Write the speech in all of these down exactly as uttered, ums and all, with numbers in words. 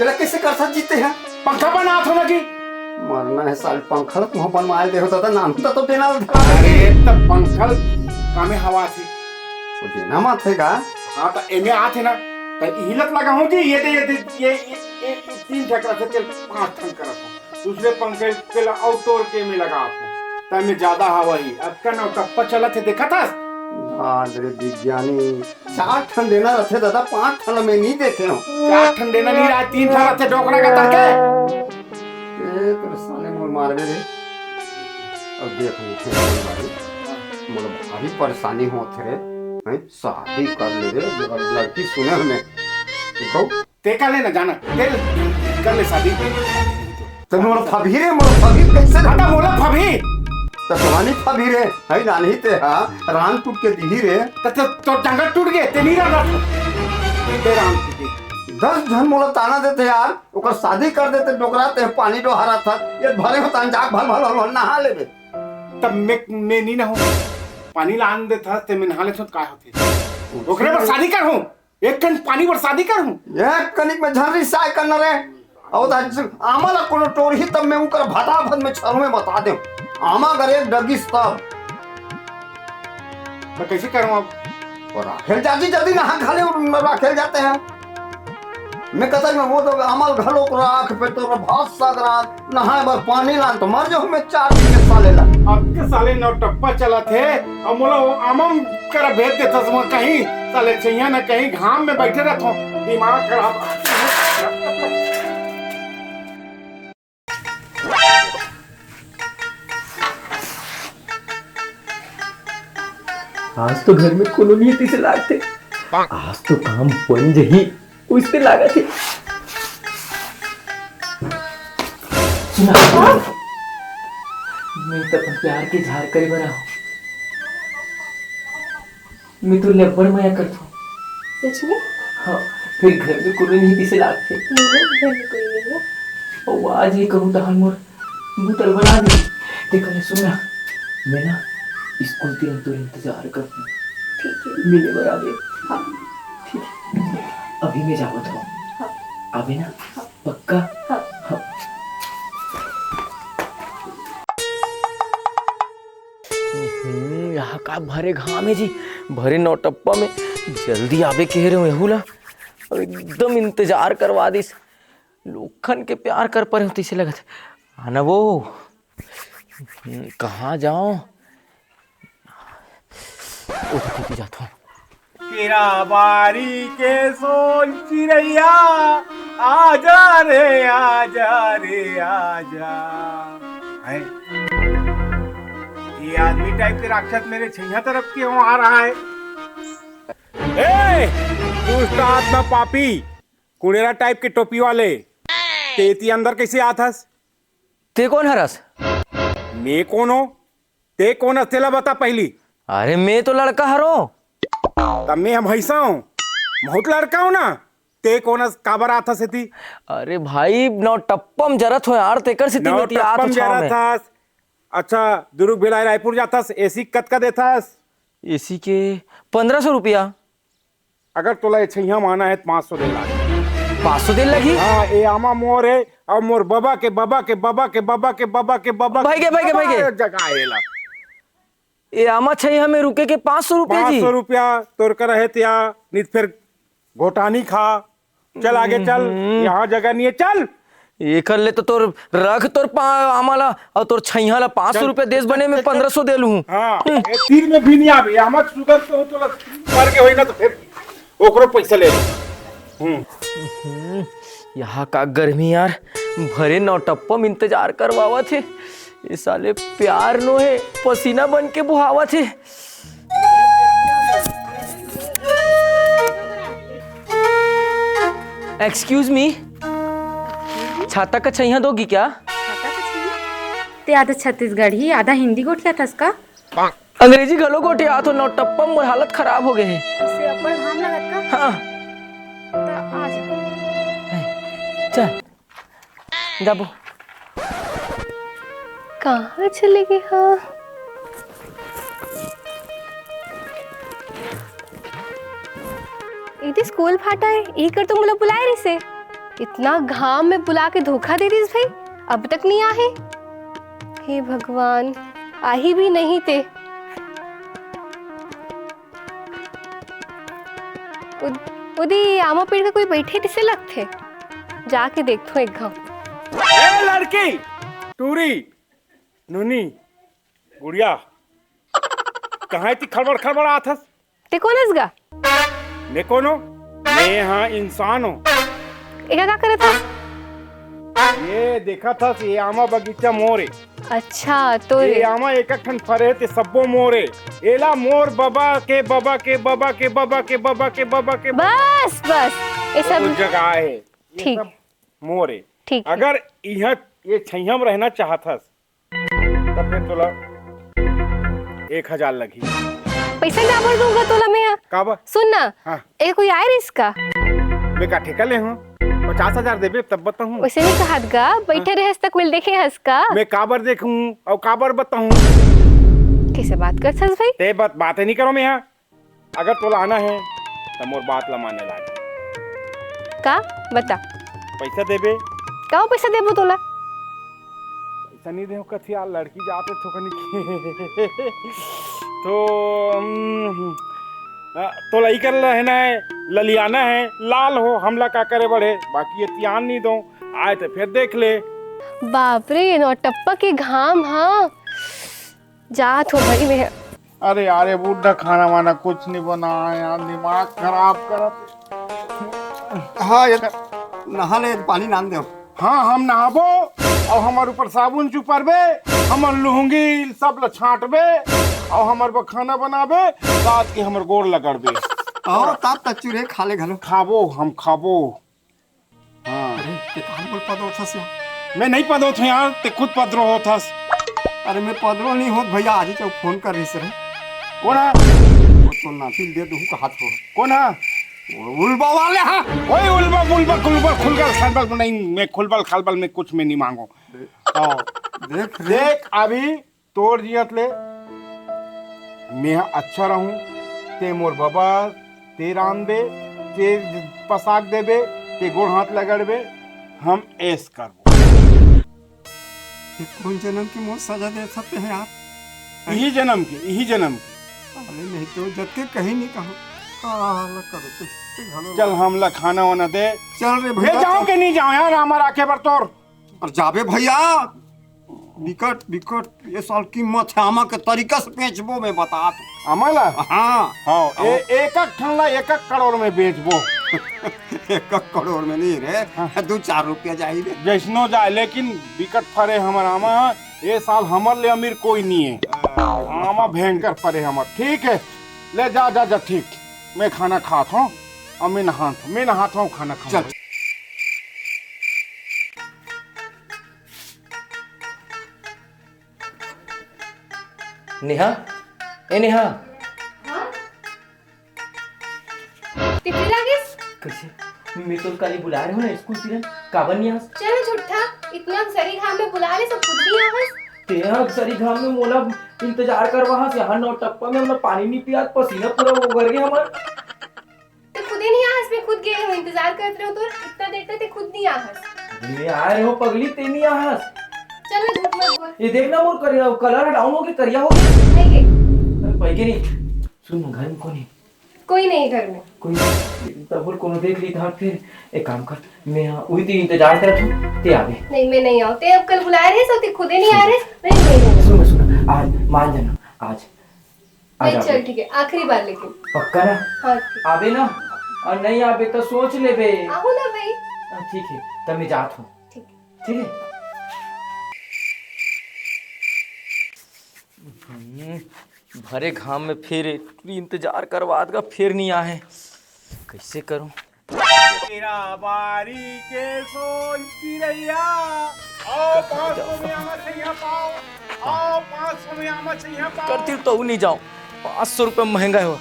एला कइसे करथस जी तें ह? पंखा बनात हों ना जी। मरना हे साले, पंखा ल तुंहर बनवाय दे हो दादा, नानू त तो देना ल धरा अरे, दे। त पंखा ल कामे हवा थे। वो देना मत हे का? हाँ, त एमे आथे ना, त इही ल त लगाहूँ जी, ये दे, ये दे, ये, ये, ये, ये तीन ठक रथे, तेला पाँच ठन करत हों। दूसरे पंखे के ला अउ तोड़ के एमे लगात हों, त एमे जादा हवा ही। अतका नौटप्पा चलत हे, देखत हस? बाप रे बिग्यानी, चार ठन देना रथे दादा, पाँच ठन मैं नइ देखे हों। चार ठन देना नइ रहे, तीन ठन रथे, डोकरा के तरके। ए, तोर साले मोर मारबे रे। अब देख, मोर भाई, मोला भारी परेशानी होत हे रे। हैं? शादी कर ले रे, मोला लड़की सुने में। देखो। तें कर ले ना जाना, तें कर ले शादी। त मोला फबही रे, मोला फबही कइसे रे? हाँ, त मोला फबही। त तोला नइ फबही रे, हई नानही तें, हाँ, रांग टूट के दिही रे। त, त, तोर टंगरा टूट गे, तें नइ रहा। तें रांग टूट गे। दस झन मोला ताना देथे यार, ओकर शादी कर देते डोकरा, तें पानी डोहारथस, ये भरे हों त जाके भल, भल, भल, भल नहा लेबे। त मैं, मैं नइ नहाहूँ, पानी लान देथस, तें मैं नहा लेथों, त का होथे? ओकरे बर शादी करहूँ। एक कन पानी बर शादी करहूँ। एक कनिक में झन रिसाय कर न रे। अउ त आमा ला कोनो टोरही तब मैं उकर भटाभट में छरुए बता देंव। आमा अगर एक डगिस तब। त कइसे करहूँ अब? अउ राखेल जाथे जल्दी नहा खा ले अउ राखेल जाथे। मैं कहत हों वो तो आमा ल घलो राख, फेर तो भात साग राख, नहाय बर पानी लान त मर जाहूँ मैं चार दिन के साले ला। अब के साले नौटप्पा चलत हे, अउ मोला वो आमा करा भेज देथस, मैं कहीं साले छइहाँ न कहीं घाम में बइठे रथों, दिमाग खराब। आज तो घर में कोनो नइ हे तइसे लागथे। आज तो काम बन जही। उइसने लागत हे। सुना, मैं तो अपन प्यार के इजहार करे बर आहों। मैं तो ले अब्बड़ मया करथों। सच में? हाँ, फेर घर में कोनो नइ हे तइसे लागथे। नहीं, घर में कोई नहीं है। अउ आज ये कहूँ तहां मोर बुतल बना दे। तें कने सुन ना, मैं ना स्कूल के अंदर इंतजार करहूँ। ठीक है। मिले बर आबे। हाँ। ठीक है। अभी मैं जावत हों। हाँ। आबे ना? हाँ। पक्का? हाँ। हाँ। हम्म, यहाँ का भरे घाम हे जी, भरे नौटप्पा में। जल्दी आबे कहे रहेंव एहू ला, अउ एकदम इंतजार करवा दिस। लोखन के प्यार कर परे हों तइसे लगत। आना वो। हम्म, कहाँ जाओं? ओती, ओती जाथों। केरा बारी के सोन चिरैया, आजा रे, आजा रे, आजा। हैं? ये आदमी टाइप के राक्षस मेरे छैया तरफ क्यों आ रहा है? ए, दुष्ट आत्मा पापी, कुड़ेरा टाइप के टोपी वाले, तें एती अंदर कइसे आथस? तें कोन हरस? मैं कोन हों? तें कोन हस तेला बता पहिली। अरे मैं तो लड़का हरों। त मैं ह भइँसा हों, महूँ त लड़का हों ना। तें कोन हस, काबर आथस एती? अरे भाई, नौटप्पा म जरत हों यार, तेकर सेती मैं एती आत हों छाँव में। अच्छा, दुरुग भिलाई रायपुर जाथस, एसी कतका देथस? एसी के पन्द्रह सौ रुपया। अगर तोला ए छइहाँ म आना हे त पाँच सौ दे लागही। पाँच सौ दे लागही? हाँ, ए आमा मोर हे, अउ मोर बबा के बबा के बबा के बबा के बबा के बबा के भाई के, भाई के, भाई के। बबा जगह हे ला। ए आमा छइहाँ में रुके के पाँच सौ रुपया जी। पाँच सौ रुपया तोर करा हे त आ, नइ त फेर घोटानी खा। चल आगे चल, हम्म। यहाँ जगह नइ हे, चल। एकर ले तो तोर रख तोर पा-, आमा ला अउ तोर छइहाँ ला पाँच सौ चल, रुपया देस चल, बने में चल, चल। पन्द्रह सौ दे लूँ। हाँ, हम्म। ए तीर में भी नइ आबे, आमा सुगर तो तोला मर गे होही ना त फेर ओकरो पइसा ले ले। हम्म। हम्म, यहाँ का गर्मी यार, भरे नौटप्पा म इंतजार करवावत हे। ए साले प्यार नोहे, पसीना बन के बोहावत हे। Excuse me, छाता का छइहाँ दोगी क्या? छाता का छइहाँ? तें आधा छत्तीसगढ़ी, आधा हिंदी गोठियाथस का? अंग्रेजी घलो गोठियाथों, नौटप्पा म मोर हालत खराब हो गे हे। तोला अब्बड़ घाम लगत का? हाँ। त आ जा। चल, जाबो। कहाँ चले गे हाँ? एती स्कूल फाटा हे, इही कर तो मोला बुलाय रहिसे। इतना घाम में बुला के धोखा दे दिस भाई, अब तक नहीं आहे। हे भगवान, आही भी नहीं ते। उद-, उदी आमा पेड़ के कोई बैठे तिसे लगथे, जाके देखथो एक घाव। ए लड़की, टूरी, नूनी, गुड़िया, कहाँ इतनी खड़बड़ खड़बड़ आथस? ते कोन हस गा? मैं कोनो? मैं हाँ इंसान हूँ। एका का करत हस? ये देखा था, ये आमा बगीचा मोर हे। अच्छा, तो ये रे। आमा एक एक ठन फरे हे, ते सब्बो मोर हे। एला मोर बबा के बबा के बबा के बबा के बबा के बबा के बबा बस, बस, ये सब वो जगह हे। ये ठीक। सब मोर हे। ठीक हे। अगर इहाँ ये छैया में रहना चाहत हस, तब फिर तोला एक हजार लगही। पैसा काबर दूंगा तोला मैं? काबर? सुन ना, हाँ। ए कोई आय रिस का? मैं का ठेका ले हूँ? पचास हजार देबे तब बताहूँ। वैसे नहीं कहत गा, बैठे हाँ। रहे हस तक मिल देखे हस का? मैं काबर देखूँ अउ काबर बताहूँ? कैसे बात करथस भाई? ते बात, बातें नहीं करो मैं यहाँ। अगर तोला आना हे, त मोर बात ला माने लाग। का? बता। पैसा देबे? का पैसा देबो तोला? पैसा नहीं देहूँ कथी यार, लड़की जाते थोकनी के। तो, हम्म, आ, तोला ई कर लेना हे, ललियाना हे, लाल हो, हमला का करे बड़े, बाकी ये तियान नहीं दो, आए तो फिर देख ले। बाप रे, ये नौटप्पा के घाम, हाँ। जात हो भाई मैं। अरे यार, ये बूढ़ा खाना वाना कुछ नहीं बना यार, दिमाग खराब करत। हाँ, ये नहा ले, पानी नान दे। हाँ, हम नहाबो अउ हमर ऊपर साबुन चुपरबे, हमर लुंगी सब ल छांटबे अउ हमर बर खाना बनाबे, रात के हमर गोड़ लगड़बे। आओ, तात तच्चू रे, खा ले घलो। खाबो, हम खाबो। हाँ। अरे, ते काहे बोल पदरो थस यार? मैं नहीं पदरो थो यार, ते खुद पदरो हो थस। अरे, मैं पदरो नहीं होत भैया, आज ही तो फोन कर रही सर। कौन है? वो तो नाती दे दू कहा थो। कौन है? वो उल्बा वाले हाँ। ओए उल्बा, उल्बा, उल्बा, खुलबल, खलबल नहीं, मैं खुलबल, खलबल में कुछ में नहीं मांगो। तो देख रे। देख अभी तोर जियत ले मेंह अच्छा रहूं, ते मोर बबा, ते रांधबे, ते पसाक देबे, ते गोड़ हाथ लगड़बे, हम ऐस करबो। ये कोन जनम के मोर सजा देत हते यार? इही जनम के, इही जनम के। साले नहीं तो जतके कहीं नहीं कहूं। का हाल करो, कैसे घलो चल, हमला खाना वाना दे। चल रे मैं भैया, जाऊं चल। के नहीं जाऊं यार, हमर आखे बर तोर। अरे जाबे भैया, बिकट, बिकट, ये साल कीमत हे, आमा के तरीका से बेचबो मैं बता तो। आमा ला? हाँ। हाँ, ए-, एक एक ठन ला एक एक करोड़ में बेचबो। एक एक करोड़ में नहीं रे, हाँ। दू चार रुपया जाही रे। जैसनो जाए, लेकिन बिकट फरे हमर आमा, ये साल हमर ले अमीर कोई नहीं है। हाँ। आमा भयंकर फरे हमर, ठीक है, ले जा, जा, जा, ठीक, मैं खाना खात हूँ, अउ मैं नहात हूँ, मैं नहात हूँ, खाना खाऊँ। चल। नेहा, ए नेहा। हाँ? ते फिर आ गेस? कैसे? मैं तो काली बुलाए रहे हो ना स्कूल फिरन, काबर नहीं आस? चल झूठा, इतना सरी घाम में बुला ले, सब खुद नहीं आवस। ते ह सरी घाम में मोला इंतजार करवा हस, यहाँ नौटप्पा में हमला पानी नहीं पियात, पसीना पूरा उगर गया हमर। ते खुदे नहीं आहस, मैं खुद गए हूँ, इंतजार करत रहो तो इतना देर तक ते खुद नहीं आहस। मैं आ रहे हो पगली, ते नहीं आहस। चल ना, झूठ मत बोल। ये देख ना, मोर करिया, कलर डाउन हो गया, करिया हो गया। नहीं गई। अरे, पै के नहीं। सुन ना, घर में कौन है? कोई नहीं घर में। कोई नहीं? तब बोल, कोनो देख ली तो फिर एक काम कर, मैं यहाँ वही तो इंतजार करत हूँ, ते आवे। नहीं, मैं नहीं आऊँ। ते अब कल बुलाए रहे, सो ते खुदे नहीं आ रहे। नहीं, नहीं, नहीं। सुन, सुन, आज मान जाना, आज आ नहीं, जाबे। चल ठीक है, आखिरी बार लेकिन। पक्का ना? हाँ, ठीक। आबे ना? और नहीं आबे तो सोच लेबे। आहू ना भाई। हाँ, ठीक है, तब मैं जात हूँ। ठीक है। ठीक है? हम्म, भरे घाम में फिर इंतजार करवात गा, फिर नहीं आहे। कैसे करूँ? तेरा बारी के सोच चिरैया, आओ पाँच सौ में आमा छैया पाओ, आओ पाँच सौ में आमा छैया पाओ। करती तो नहीं जाओ, पाँच सौ रुपये महंगा है वो।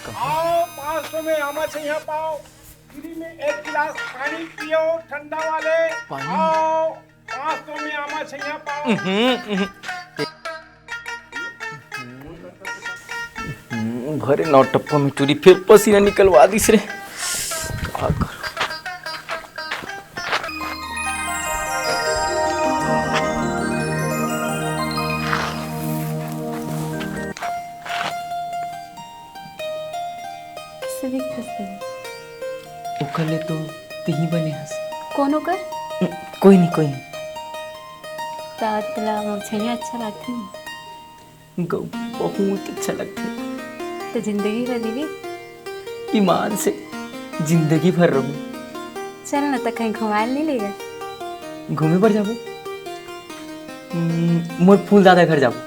आओ पाँच सौ में आमा छैया पाओ, फ्री में एक गिलास पानी पियो ठंडा वाले। पानी? आओ पाँच सौ में आमा छैया पाओ। हम्म, हम्म। हम्म, भरे नौटप्पा में टूरी फिर पसीना निकलवा दिस रे। का करूं? ले तो तिही बने हस। कोनो कर? कोई नहीं, कोई नहीं। तात ला मोर छइया अच्छा लगथे। गौ बहुत अच्छा लगथे। तो जिंदगी भर जीबे? ईमान से जिंदगी भर रहूं। चल ना, त कहीं घुमाए नहीं लेगा? घूमे बर जाबो। हम्म, मोर फूल दादा घर जाबो।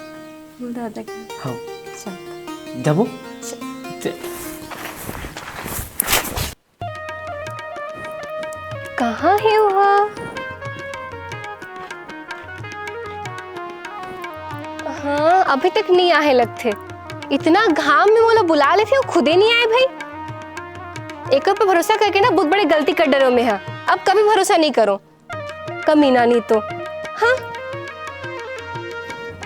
फूल दादा घर? हाँ। चल। जाबो? चल। चल। कहाँ हे ओहा? हाँ, अभी तक नहीं आहे लगथे। इतना घाम में मोला बुला लेथे, वो खुदे नहीं आए भाई। एकर पर भरोसा करके ना बहुत बड़े गलती कर डरो में हा। अब कभी भरोसा नहीं करो। कमीना नहीं तो। हाँ।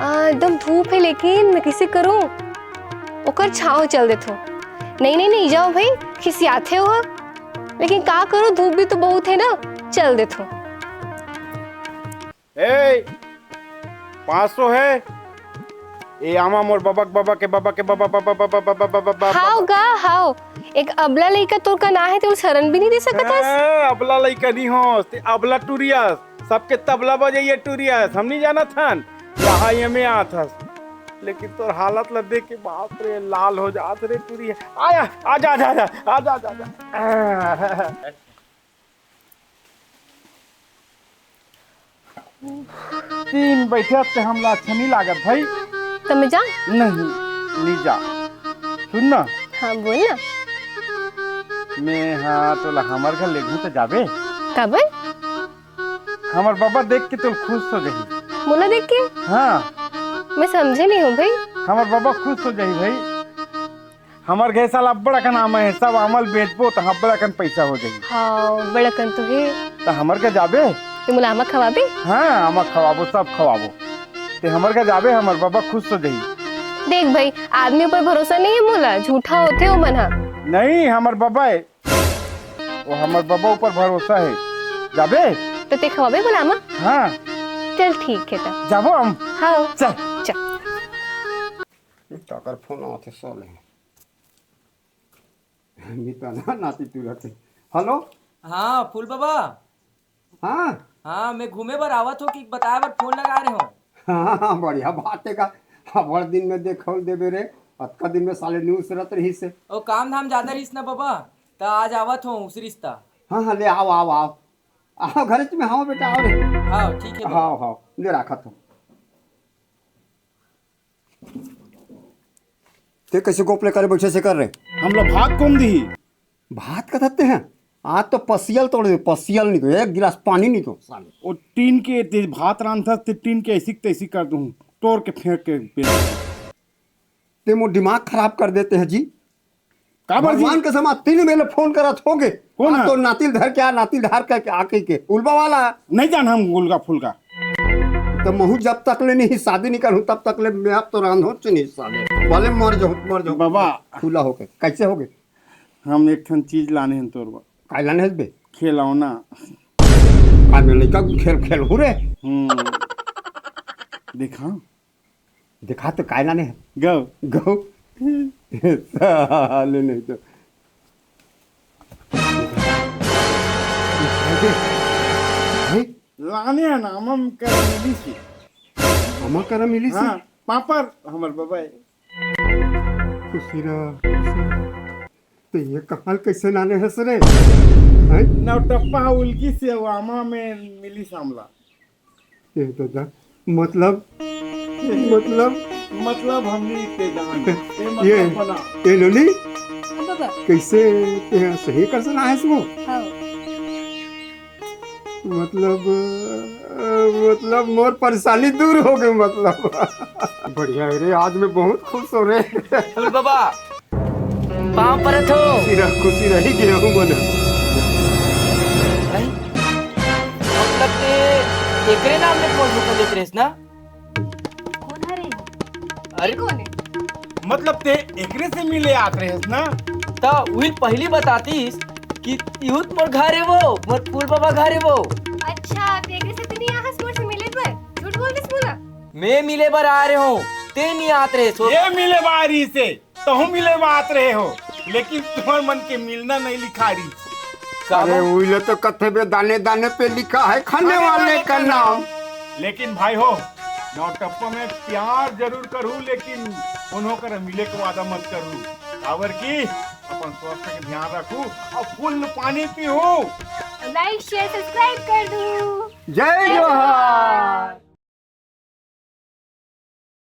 आ, एकदम धूप है, लेकिन मैं किसे करूं? ओकर छांव चल देथो। नहीं, नहीं, नहीं, जाओ भाई, खिसियाथे हो। लेकिन का करो, धूप भी तो बहुत है ना, चल देथो। ए, पाँच सौ है। ए, आमा मोर बबक, बबक के, बबक के, बबक, बबक, बबक, बबक, बबक, बबक, बबक। हाव गा, हाव। एक अबला लइका तोर का ना है, तेल शरण भी नहीं दे सकत हस। हाँ, अबला लइका नहीं हो, ते अबला टूरियस। सबके तबला बजाइए टूरियस, हम नहीं जानत हन। यहाँ ये में आत हस। लेकिन तोर हालत ला देख के बाप रे, लाल हो जात रे टूरियस। आया, आजा, आजा, आजा, आजा, आजा, आजा। तीन बैठे ते हमला अच्छा नहीं लागत भाई। त मैं जा? नहीं, नहीं जा। सुन ना। हाँ, बोल ना। मैं, हाँ, तोला हमर घर लेगहूं त जाबे? काबर? हमर बाबा देख के तो खुश हो जाही। मोला देख के? हाँ। मैं समझे नहीं हूँ भाई। हमर बाबा खुश हो जाही भाई। हमर घर साला अब्बड़ अकन आमा हे, सब आमा ल बेचबो त अब्बड़ अकन पैसा हो जाही। हाँ, बड़ अकन तो हे। त हमर घर जाबे? ते मोला आमा खवाबे? हाँ, आमा खवाबो, सब खवाबो। ते हमर घर जाबे, हमर बाबा खुश हो जाही। देख भाई, आदमी ऊपर भरोसा नहीं है मोला, झूठा होथे ओ मन हा। नहीं, हमर बाबा हे, वो हमर बाबा ऊपर भरोसा है। जाबे? तो ते खवाबे मोला आमा? हाँ। चल ठीक है त। जाबो हम? हाँ। चल। चल। काकर फोन आथे साले। मिताना नाती तुरत है। हेलो। हाँ, फूल बाबा। हाँ। हाँ, मैं घूमे बर आवत हो कि बताए बर फोन लगा रहे हो। हाँ, बढ़िया बात है का। अब्बड़ दिन में देखौल देबे रे। अतका दिन में साले न्यूज़ रत रहिस हे। ओ, काम धाम ज्यादा रहिस ना बाबा, त आज आवत हो उसरिस त। हाँ, हाँ, ले आओ, आओ, आओ। आओ, घर में आओ बेटा, आओ रे। हाँ, ठीक है बाबा। आओ, आओ, ले राखत हो। ते कैसे गोप लेकर बैठे से कर रहे? हमला भात कौन दी? भात का धत्ते हैं? आज तो पसियल तोड़ दे, पसियल नहीं तो, एक गिलास पानी नहीं तो, साले। ओ टीन के ते भात रांधस, ते टीन के ऐसी तैसी कर दूं, तोड़ के फेंक के बेच। ते मोर दिमाग खराब कर देते हैं जी। काबर जी? भगवान कसम, आज तीन बेर ले फोन करत होगे। कौन आज है? तो नातिल धर के आ, नातिल धर के आ, कह के, उल्बा वाला। नहीं जान हम उल्गा फुल्गा। तो महू जब तक ले नहीं शादी नहीं करूँ, तब तक ले मैं अब तो रांधो च नहीं साले। भले मर जाओ, मर जाओ। बाबा। खुला होके। कैसे होगे? हम एक ठन चीज लाने हैं तोर बर। काय लाने हस बे? खिलौना। का में लइका खेल, खेल हो रे? हम्म। देखा? देखा तो काय लाने है? गौ। गौ। साले नहीं तो। भाई। लाने हैं ना, अमम कर मिली सी। अमा करा मिली सी? हाँ, पापड़ हमर बाबा है। खुशी रह, खुशी रह। तो ये कहाल कैसे लाने हस रे? हैं? नौटप्पा उलगी से वामा में मिली सामला। ये दादा, मतलब, मतलब? मतलब हमनी के जान। ये ये, मतलब बना। ये लोली? हाँ बाबा। कैसे ते सही कर सना है इसको? हाँ। मतलब, अ, मतलब मोर परेशानी दूर हो गई, मतलब। बढ़िया है रे, आज मैं बहुत खुश हो रे। फूल बाबा, पाँव परत हो। खुशी रह, खुशी रही गेहूं मन। नहीं? मतलब ते एकरे नाम में फोन धोखा देत रहिस ना? कौन हरे? अरे, कौन है? मतलब ते एकरे से मिले आत रहेस ना? त उहिल पहली बतातीस कि इहुत मोर घर है वो, मोर फूल बाबा घर है वो। अच्छा, ते एकरे से तो नहीं आहस मोर से मिले बर? झूठ बोल दिस मोला। मैं मिले बर आ रहे हूँ, ते नहीं आत रहेस। ये मिले बारी से, तहु मिले बात रहे हो, लेकिन तुम्हार मन के मिलना नहीं लिखा रही। अरे, उइला तो कथे बे, दाने दाने पे लिखा है खाने वाले का नाम। लेकिन भाई हो, नौटप्पा में प्यार जरूर करू, लेकिन कोनो कर मिले के वादा मत करू। काबर की अपन स्वास्थ्य के ध्यान रखू और फुल पानी पीहू। लाइक शेयर सब्सक्राइब कर दू। जय जोहार।